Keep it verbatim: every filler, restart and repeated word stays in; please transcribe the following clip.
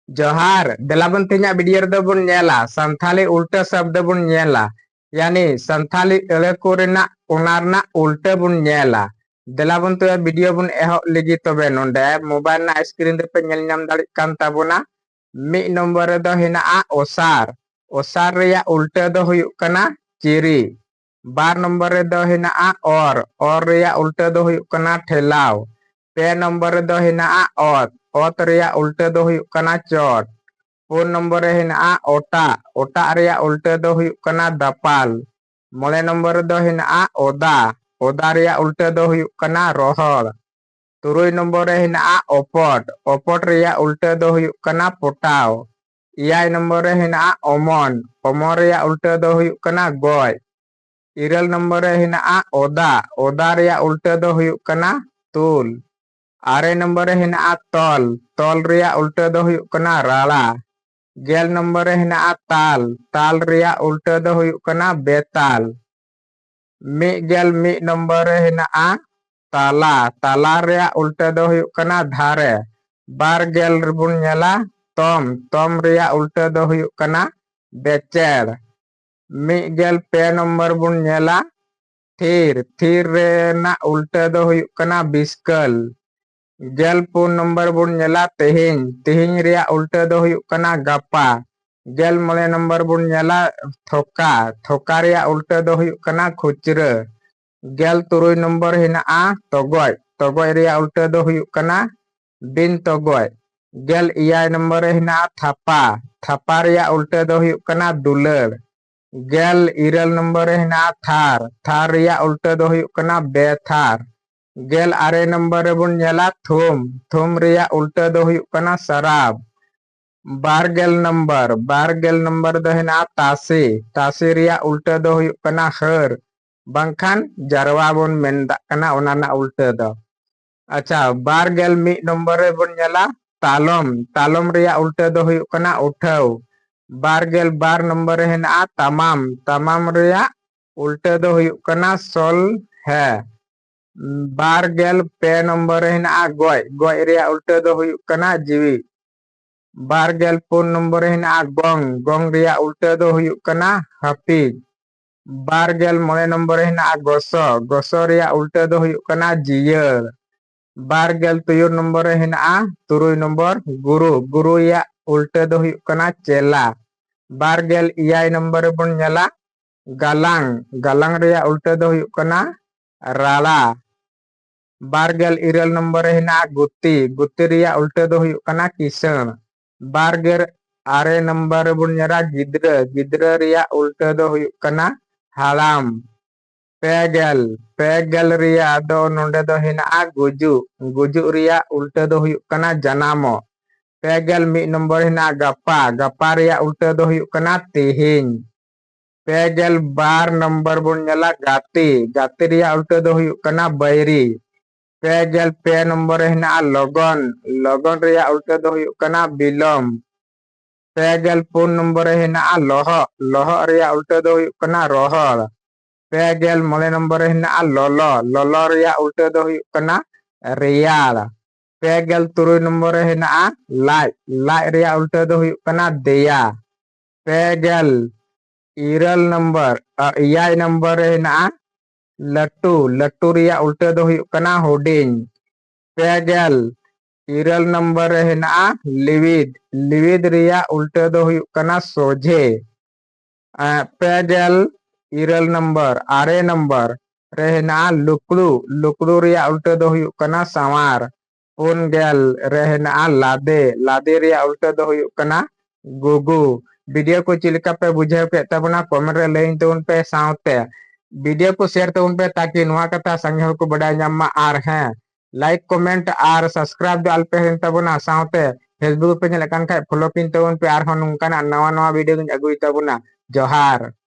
ᱡᱚᱦᱟᱨ, ᱫᱮᱞᱟ ᱵᱚᱱ ᱛᱮᱦᱮᱧᱟᱜ video ᱨᱮᱫᱚ ᱵᱚᱱ ᱧᱮᱞᱟ ᱥᱟᱱᱛᱷᱟᱞᱤ ᱩᱞᱴᱟᱹ ᱥᱚᱵᱫᱚ ᱵᱚᱱ ᱧᱮᱞᱟ, ᱭᱟᱱᱤ ᱥᱟᱱᱛᱷᱟᱞᱤ ᱟᱹᱲᱟᱹ ᱠᱚ ᱨᱮᱱᱟᱜ ᱚᱱᱟ ᱨᱮᱱᱟᱜ ᱩᱞᱴᱟᱹ ᱵᱚᱱ ᱧᱮᱞᱟ᱾ ᱫᱮᱞᱟ ᱵᱚᱱ ᱛᱚᱵᱮ video ᱵᱚᱱ ᱮᱦᱚᱵ ᱞᱮᱜᱮ᱾ ᱛᱚᱵᱮ ᱱᱚᱰᱮ mobile ᱨᱮᱱᱟᱜ screen ᱨᱮᱯᱮ ᱧᱮᱞ ᱧᱟᱢ ᱫᱟᱲᱮᱭᱟᱜ ᱠᱟᱱ ᱛᱟᱵᱚᱱᱟ, ᱢᱤᱫ ᱱᱚᱢᱵᱚᱨ ᱨᱮᱫᱚ ᱦᱮᱱᱟᱜᱼᱟ ᱚᱥᱟᱨ᱾ ᱚᱥᱟᱨ ᱨᱮᱭᱟᱜ ᱩᱞᱴᱟᱹ ᱫᱚ ᱦᱩᱭᱩᱜ ᱠᱟᱱᱟ ᱪᱤᱨᱤ᱾ ᱵᱟᱨ ᱱᱚᱢᱵᱚᱨ ᱨᱮᱫᱚ ᱦᱮᱱᱟᱜᱼᱟ ᱚᱨ᱾ ᱚᱨ ᱨᱮᱭᱟᱜ ᱩᱞᱴᱟᱹ ᱫᱚ ᱦᱩᱭᱩᱜ ᱠᱟᱱᱟ ᱴᱷᱮᱞᱟᱣ᱾ ᱯᱮ ᱱᱚᱢᱵᱚᱨ ᱨᱮᱫᱚ ᱦᱮᱱᱟᱜᱼᱟ ᱚᱛ᱾ ᱚᱛ ᱨᱮᱭᱟᱜ ᱩᱞᱴᱟᱹ ᱫᱚ ᱦᱩᱭᱩᱜ ᱠᱟᱱᱟ ᱪᱚᱴ᱾ ᱯᱩᱱ ᱱᱚᱢᱵᱚᱨ ᱨᱮ ᱦᱮᱱᱟᱜᱼᱟ ᱚᱴᱟᱜ᱾ ᱚᱴᱟᱜ ᱨᱮᱭᱟᱜ ᱩᱞᱴᱟᱹ ᱫᱚ ᱦᱩᱭᱩᱜ ᱠᱟᱱᱟ ᱫᱟᱯᱟᱞ᱾ ᱢᱚᱬᱮ ᱱᱚᱢᱵᱚᱨ ᱨᱮᱫᱚ ᱦᱮᱱᱟᱜᱼᱟ ᱚᱫᱟ᱾ ᱚᱫᱟ ᱨᱮᱭᱟᱜ ᱩᱞᱴᱟᱹ ᱫᱚ ᱦᱩᱭᱩᱜ ᱠᱟᱱᱟ ᱨᱚᱦᱚᱲ᱾ ᱛᱩᱨᱩᱭ ᱱᱚᱢᱵᱚᱨ ᱨᱮ ᱦᱮᱱᱟᱜᱼᱟ ᱚᱯᱚᱴ᱾ ᱚᱯᱚᱴ ᱨᱮᱭᱟᱜ ᱩᱞᱴᱟᱹ ᱫᱚ ᱦᱩᱭᱩᱜ ᱠᱟᱱᱟ ᱯᱚᱴᱟᱣ᱾ ᱮᱭᱟᱭ ᱱᱚᱢᱵᱚᱨ ᱨᱮ ᱦᱮᱱᱟᱜᱼᱟ ᱚᱢᱚᱱ᱾ ᱚᱢᱚᱱ ᱨᱮᱭᱟᱜ ᱩᱞᱴᱟᱹ ᱫᱚ ᱦᱩᱭᱩᱜ ᱠᱟᱱᱟ ᱜᱚᱡ᱾ ᱤᱨᱟᱹᱞ ᱱᱚᱢᱵᱚᱨ ᱨᱮ ᱦᱮᱱᱟᱜᱼᱟ ᱚᱫᱟ᱾ ᱚᱫᱟ ᱨᱮᱭᱟᱜ ᱩᱞᱴᱟᱹ ᱫᱚ ᱦᱩᱭᱩᱜ ᱠᱟᱱᱟ ᱛᱩᱞ᱾ ᱟᱨᱮ ᱱᱚᱢᱵᱚᱨ ᱨᱮ ᱦᱮᱱᱟᱜᱼᱟ ᱛᱚᱞ᱾ ᱛᱚᱞ ᱨᱮᱭᱟᱜ ᱩᱞᱴᱟᱹ ᱫᱚ ᱦᱩᱭᱩᱜ ᱠᱟᱱᱟ ᱨᱟᱲᱟ᱾ ᱜᱮᱞ ᱱᱚᱢᱵᱚᱨ ᱨᱮ ᱦᱮᱱᱟᱜᱼᱟ ᱛᱟᱞ᱾ ᱛᱟᱞ ᱨᱮᱭᱟᱜ ᱩᱞᱴᱟᱹ ᱫᱚ ᱦᱩᱭᱩᱜ ᱠᱟᱱᱟ ᱵᱮᱛᱟᱞ᱾ ᱢᱤᱫ ᱜᱮᱞ ᱢᱤᱫ ᱱᱚᱢᱵᱚᱨ ᱨᱮ ᱦᱮᱱᱟᱜᱼᱟ ᱛᱟᱞᱟ᱾ ᱛᱟᱞᱟ ᱨᱮᱭᱟᱜ ᱩᱞᱴᱟᱹ ᱫᱚ ᱦᱩᱭᱩᱜ ᱠᱟᱱᱟ ᱫᱷᱟᱨᱮ᱾ ᱵᱟᱨ ᱜᱮᱞ ᱨᱮᱵᱚᱱ ᱧᱮᱞᱟ ᱛᱚᱢ᱾ ᱛᱚᱢ ᱨᱮᱭᱟᱜ ᱩᱞᱴᱟᱹ ᱫᱚ ᱦᱩᱭᱩᱜ ᱠᱟᱱᱟ ᱵᱮᱪᱮᱲ᱾ ᱢᱤᱫ ᱜᱮᱞ ᱯᱮ ᱱᱚᱢᱵᱚᱨ ᱵᱚᱱ ᱧᱮᱞᱟ ᱛᱷᱤᱨ᱾ ᱛᱷᱤᱨ ᱨᱮᱱᱟᱜ ᱩᱞᱴᱟᱹ ᱫᱚ ᱦᱩᱭᱩᱜ ᱠᱟᱱᱟ ᱵᱤᱥᱠᱟᱹᱞ᱾ ᱜᱮᱞ ᱯᱩᱱ ᱱᱚᱢᱵᱚᱨ ᱵᱚᱱ ᱧᱮᱞᱟ ᱛᱮᱦᱮᱧ᱾ ᱛᱮᱦᱮᱧ ᱨᱮᱭᱟᱜ ᱩᱞᱴᱟᱹ ᱫᱚ ᱦᱩᱭᱩᱜ ᱠᱟᱱᱟ ᱜᱟᱯᱟ᱾ ᱜᱮᱞ ᱢᱚᱬᱮ ᱱᱚᱢᱵᱚᱨ ᱵᱚᱱ ᱧᱮᱞᱟ ᱛᱷᱚᱠᱟ᱾ ᱛᱷᱚᱠᱟ ᱨᱮᱭᱟᱜ ᱩᱞᱴᱟᱹ ᱫᱚ ᱦᱩᱭᱩᱜ ᱠᱟᱱᱟ ᱠᱷᱩᱪᱨᱟᱹ᱾ ᱜᱮᱞ ᱛᱩᱨᱩᱭ ᱱᱚᱢᱵᱚᱨ ᱦᱮᱱᱟᱜᱼᱟ ᱛᱚᱜᱚᱡ᱾ ᱛᱚᱜᱚᱡ ᱨᱮᱭᱟᱜ ᱩᱞᱴᱟᱹ ᱫᱚ ᱦᱩᱭᱩᱜ ᱠᱟᱱᱟ ᱵᱤᱱ ᱛᱚᱜᱚᱡ᱾ ᱜᱮᱞ ᱮᱭᱟᱭ ᱱᱚᱢᱵᱚᱨ ᱨᱮ ᱦᱮᱱᱟᱜᱼᱟ ᱛᱷᱟᱯᱟ᱾ ᱛᱷᱟᱯᱟ ᱨᱮᱭᱟᱜ ᱩᱞᱴᱟᱹ ᱫᱚ ᱦᱩᱭᱩᱜ ᱠᱟᱱᱟ ᱫᱩᱞᱟᱹᱲ᱾ ᱜᱮᱞ ᱤᱨᱟᱹᱞ ᱱᱚᱢᱵᱚᱨ ᱨᱮ ᱦᱮᱱᱟᱜᱼᱟ ᱛᱷᱟᱨ᱾ ᱛᱷᱟᱨ ᱨᱮᱭᱟᱜ ᱩᱞᱴᱟᱹ ᱫᱚ ᱦᱩᱭᱩᱜ ᱠᱟᱱᱟ ᱵᱮᱛᱷᱟᱨ᱾ ᱜᱮᱞ ᱟᱨᱮ ᱱᱚᱢᱵᱚᱨ ᱨᱮᱵᱚᱱ ᱧᱮᱞᱟ ᱛᱷᱩᱢ᱾ ᱛᱷᱩᱢ ᱨᱮᱭᱟᱜ ᱩᱞᱴᱟᱹ ᱫᱚ ᱦᱩᱭᱩᱜ ᱠᱟᱱᱟ ᱥᱟᱨᱟᱵ᱾ ᱵᱟᱨ ᱜᱮᱞ ᱱᱚᱢᱵᱚᱨ, ᱵᱟᱨ ᱜᱮᱞ ᱱᱚᱢᱵᱚᱨ ᱫᱚ ᱦᱮᱱᱟᱜᱼᱟ ᱛᱟᱥᱮ᱾ ᱛᱟᱥᱮ ᱨᱮᱭᱟᱜ ᱩᱞᱴᱟᱹ ᱫᱚ ᱦᱩᱭᱩᱜ ᱠᱟᱱᱟ ᱦᱟᱹᱨ, ᱵᱟᱝᱠᱷᱟᱱ ᱡᱟᱨᱣᱟ ᱵᱚᱱ ᱢᱮᱱ ᱫᱟᱜ ᱠᱟᱱᱟ, ᱚᱱᱟ ᱨᱮᱱᱟᱜ ᱩᱞᱴᱟᱹ ᱫᱚ᱾ ᱟᱪᱪᱷᱟ, ᱵᱟᱨ ᱜᱮᱞ ᱢᱤᱫ ᱱᱚᱢᱵᱚᱨ ᱨᱮᱵᱚᱱ ᱧᱮᱞᱟ ᱛᱟᱞᱚᱢ᱾ ᱛᱟᱞᱚᱢ ᱨᱮᱭᱟᱜ ᱩᱞᱴᱟᱹ ᱫᱚ ᱦᱩᱭᱩᱜ ᱠᱟᱱᱟ ᱩᱴᱷᱟᱹᱣ᱾ ᱵᱟᱨ ᱜᱮᱞ ᱵᱟᱨ ᱱᱚᱢᱵᱚᱨ ᱨᱮ ᱦᱮᱱᱟᱜᱼᱟ ᱛᱟᱢᱟᱢ᱾ ᱛᱟᱢᱟᱢ ᱨᱮᱭᱟᱜ ᱩᱞᱴᱟᱹ ᱫᱚ ᱦᱩᱭᱩᱜ ᱠᱟᱱᱟ ᱥᱚᱞᱦᱮ᱾ ᱵᱟᱨ ᱜᱮᱞ ᱯᱮ ᱱᱚᱢᱵᱚᱨ ᱨᱮ ᱦᱮᱱᱟᱜᱼᱟ ᱜᱚᱡ᱾ ᱜᱚᱡ ᱨᱮᱭᱟᱜ ᱩᱞᱴᱟᱹ ᱫᱚ ᱦᱩᱭᱩᱜ ᱠᱟᱱᱟ ᱡᱤᱣᱤ᱾ ᱵᱟᱨ ᱜᱮᱞ ᱯᱩᱱ ᱱᱚᱢᱵᱚᱨ ᱨᱮ ᱦᱮᱱᱟᱜᱼᱟ ᱜᱚᱝ᱾ ᱜᱚᱝ ᱨᱮᱭᱟᱜ ᱩᱞᱴᱟᱹ ᱫᱚ ᱦᱩᱭᱩᱜ ᱠᱟᱱᱟ ᱦᱟᱹᱯᱤᱫ᱾ ᱵᱟᱨ ᱜᱮᱞ ᱢᱚᱬᱮ ᱱᱚᱢᱵᱚᱨ ᱨᱮ ᱦᱮᱱᱟᱜᱼᱟ ᱜᱚᱥᱚ᱾ ᱜᱚᱥᱚ ᱨᱮᱭᱟᱜ ᱩᱞᱴᱟᱹ ᱫᱚ ᱦᱩᱭᱩᱜ ᱠᱟᱱᱟ ᱡᱤᱭᱟᱹᱲ᱾ ᱵᱟᱨ ᱜᱮᱞ ᱛᱩᱨᱩᱭ ᱱᱚᱢᱵᱚᱨ ᱨᱮ ᱦᱮᱱᱟᱜᱼᱟ ᱛᱩᱨᱩᱭ ᱱᱚᱢᱵᱚᱨ ᱜᱩᱨᱩ᱾ ᱜᱩᱨᱩ ᱨᱮᱭᱟᱜ ᱩᱞᱴᱟᱹ ᱫᱚ ᱦᱩᱭᱩᱜ ᱠᱟᱱᱟ ᱪᱮᱞᱟ᱾ ᱵᱟᱨ ᱜᱮᱞ ᱮᱭᱟᱭ ᱱᱚᱢᱵᱚᱨ ᱨᱮᱵᱚᱱ ᱧᱮᱞᱟ ᱜᱟᱞᱟᱝ᱾ ᱜᱟᱞᱟᱝ ᱨᱮᱭᱟᱜ ᱩᱞᱴᱟᱹ ᱫᱚ ᱦᱩᱭᱩᱜ ᱠᱟᱱᱟ ᱨᱟᱲᱟ᱾ ᱵᱟᱨ ᱜᱮᱞ ᱤᱨᱟᱹᱞ ᱱᱚᱢᱵᱚᱨ ᱨᱮ ᱦᱮᱱᱟᱜᱼᱟ ᱜᱩᱛᱤ᱾ ᱜᱩᱛᱤ ᱨᱮᱭᱟᱜ ᱩᱞᱴᱟᱹ ᱫᱚ ᱦᱩᱭᱩᱜ ᱠᱟᱱᱟ ᱠᱤᱥᱟᱹᱬ᱾ ᱵᱟᱨ ᱜᱮᱞ ᱟᱨᱮ ᱱᱚᱢᱵᱚᱨ ᱨᱮᱵᱚᱱ ᱧᱮᱞᱟ ᱜᱤᱫᱽᱨᱟᱹ᱾ ᱜᱤᱫᱽᱨᱟᱹ ᱨᱮᱭᱟᱜ ᱩᱞᱴᱟᱹ ᱫᱚ ᱦᱩᱭᱩᱜ ᱠᱟᱱᱟ ᱦᱟᱲᱟᱢ᱾ ᱯᱮ ᱜᱮᱞ, ᱯᱮ ᱜᱮᱞ ᱨᱮᱭᱟᱜ ᱫᱚ ᱱᱚᱰᱮ ᱫᱚ ᱦᱮᱱᱟᱜᱼᱟ ᱜᱩᱡᱩᱜ᱾ ᱜᱩᱡᱩᱜ ᱨᱮᱭᱟᱜ ᱩᱞᱴᱟᱹ ᱫᱚ ᱦᱩᱭᱩᱜ ᱠᱟᱱᱟ ᱡᱟᱱᱟᱢᱚᱜ᱾ ᱯᱮ ᱜᱮᱞ ᱢᱤᱫ ᱱᱚᱢᱵᱚᱨ ᱦᱮᱱᱟᱜᱼᱟ ᱜᱟᱯᱟ᱾ ᱜᱟᱯᱟ ᱨᱮᱭᱟᱜ ᱩᱞᱴᱟᱹ ᱫᱚ ᱦᱩᱭᱩᱜ ᱠᱟᱱᱟ ᱛᱮᱦᱮᱧ᱾ ᱯᱮ ᱜᱮᱞ ᱵᱟᱨ ᱱᱚᱢᱵᱚᱨ ᱵᱚᱱ ᱧᱮᱞᱟ ᱜᱟᱛᱮ᱾ ᱜᱟᱛᱮ ᱨᱮᱭᱟᱜ ᱩᱞᱴᱟᱹ ᱫᱚ ᱦᱩᱭᱩᱜ ᱠᱟᱱᱟ ᱵᱟᱹᱭᱨᱤ᱾ ᱯᱮ ᱜᱮᱞ ᱯᱮ ᱱᱚᱢᱵᱚᱨ ᱨᱮ ᱦᱮᱱᱟᱜᱼᱟ ᱞᱚᱜᱚᱱ᱾ ᱞᱚᱜᱚᱱ ᱨᱮᱭᱟᱜ ᱩᱞᱴᱟᱹ ᱫᱚ ᱦᱩᱭᱩᱜ ᱠᱟᱱᱟ ᱵᱤᱞᱚᱢ᱾ ᱯᱮ ᱜᱮᱞ ᱯᱩᱱ ᱱᱚᱢᱵᱚᱨ ᱨᱮ ᱦᱮᱱᱟᱜᱼᱟ ᱞᱚᱦᱚᱫ᱾ ᱞᱚᱦᱚᱫ ᱨᱮᱭᱟᱜ ᱩᱞᱴᱟᱹ ᱫᱚ ᱦᱩᱭᱩᱜ ᱠᱟᱱᱟ ᱨᱚᱦᱚᱲ᱾ ᱯᱮ ᱜᱮᱞ ᱢᱚᱬᱮ ᱱᱚᱢᱵᱚᱨ ᱨᱮ ᱦᱮᱱᱟᱜᱼᱟ ᱞᱚᱞᱚ᱾ ᱞᱚᱞᱚ ᱨᱮᱭᱟᱜ ᱩᱞᱴᱟᱹ ᱫᱚ ᱦᱩᱭᱩᱜ ᱠᱟᱱᱟ ᱨᱮᱭᱟᱲ᱾ ᱯᱮ ᱜᱮᱞ ᱛᱩᱨᱩᱭ ᱱᱚᱢᱵᱚᱨ ᱨᱮ ᱦᱮᱱᱟᱜᱼᱟ ᱞᱟᱡ᱾ ᱞᱟᱡ ᱨᱮᱭᱟᱜ ᱩᱞᱴᱟᱹ ᱫᱚ ᱦᱩᱭᱩᱜ ᱠᱟᱱᱟ ᱫᱮᱭᱟ᱾ ᱯᱮ ᱜᱮᱞ ᱤᱨᱟᱹᱞ ᱱᱚᱢᱵᱚᱨ, ᱟ, ᱮᱭᱟᱭ ᱱᱚᱢᱵᱚᱨ ᱨᱮ ᱦᱮᱱᱟᱜᱼᱟ ᱞᱟᱹᱴᱩ᱾ ᱞᱟᱹᱴᱩ ᱨᱮᱭᱟᱜ ᱩᱞᱴᱟᱹ ᱫᱚ ᱦᱩᱭᱩᱜ ᱠᱟᱱᱟ ᱦᱩᱰᱤᱧ᱾ ᱯᱮ ᱜᱮᱞ ᱤᱨᱟᱹᱞ ᱱᱚᱢᱵᱚᱨ ᱨᱮ ᱦᱮᱱᱟᱜᱼᱟ ᱞᱤᱣᱤᱫ᱾ ᱞᱤᱣᱤᱫ ᱨᱮᱭᱟᱜ ᱩᱞᱴᱟᱹ ᱫᱚ ᱦᱩᱭᱩᱜ ᱠᱟᱱᱟ ᱥᱚᱡᱷᱮ᱾ ᱮᱸ, ᱯᱮ ᱜᱮᱞ ᱤᱨᱟᱹᱞ ᱱᱚᱢᱵᱚᱨ, ᱟᱨᱮ ᱱᱚᱢᱵᱚᱨ ᱨᱮ ᱦᱮᱱᱟᱜᱼᱟ ᱞᱩᱠᱲᱩ᱾ ᱞᱩᱠᱲᱩ ᱨᱮᱭᱟᱜ ᱩᱞᱴᱟᱹ ᱫᱚ ᱦᱩᱭᱩᱜ ᱠᱟᱱᱟ ᱥᱟᱶᱟᱨ᱾ ᱯᱩᱱ ᱜᱮᱞ ᱨᱮ ᱦᱮᱱᱟᱜᱼᱟ ᱞᱟᱫᱮ᱾ ᱞᱟᱫᱮ ᱨᱮᱭᱟᱜ ᱩᱞᱴᱟᱹ ᱫᱚ ᱦᱩᱭᱩᱜ ᱠᱟᱱᱟ ᱜᱩᱜᱩ᱾ ᱵᱷᱤᱰᱤᱭᱳ ᱠᱚ ᱪᱮᱫ ᱞᱮᱠᱟ ᱯᱮ ᱵᱩᱡᱷᱟᱹᱣ ᱠᱮᱫ ᱛᱟᱵᱚᱱᱟ, ᱠᱚᱢᱮᱱᱴ ᱨᱮ ᱞᱟᱹᱭᱟᱹᱧ ᱛᱟᱵᱚᱱ ᱯᱮ, ᱥᱟᱶᱛᱮ ᱵᱷᱤᱰᱤᱭᱳ ᱠᱚ ᱥᱮᱭᱟᱨ ᱛᱟᱵᱚᱱ ᱯᱮ, ᱛᱟᱠᱤ ᱱᱚᱣᱟ ᱠᱟᱛᱷᱟ ᱥᱟᱸᱜᱮ ᱦᱚᱲ ᱠᱚ ᱵᱟᱰᱟᱭ ᱧᱟᱢ ᱢᱟ᱾ ᱟᱨ ᱦᱮᱸ, ᱞᱟᱭᱤᱠ, ᱠᱚᱢᱮᱱᱴ ᱟᱨ ᱥᱟᱵᱥᱠᱨᱟᱭᱤᱵ ᱫᱚ ᱟᱞᱚᱯᱮ ᱦᱤᱲᱤᱧ ᱛᱟᱵᱚᱱᱟ᱾ ᱥᱟᱶᱛᱮ ᱯᱷᱮᱥᱵᱩᱠ ᱯᱮ ᱧᱮᱞᱮᱫ ᱠᱟᱱ ᱠᱷᱟᱡ ᱯᱷᱚᱞᱳ ᱯᱤᱱ ᱛᱟᱵᱚᱱ ᱯᱮ, ᱟᱨᱦᱚᱸ ᱱᱚᱝᱠᱟᱱᱟᱜ ᱱᱟᱣᱟ ᱱᱟᱣᱟ ᱵᱷᱤᱰᱤᱭᱳ ᱜᱤᱧ ᱟᱹᱜᱩᱭ ᱛᱟᱵᱚᱱᱟ᱾ ᱡᱚᱦᱟᱨ᱾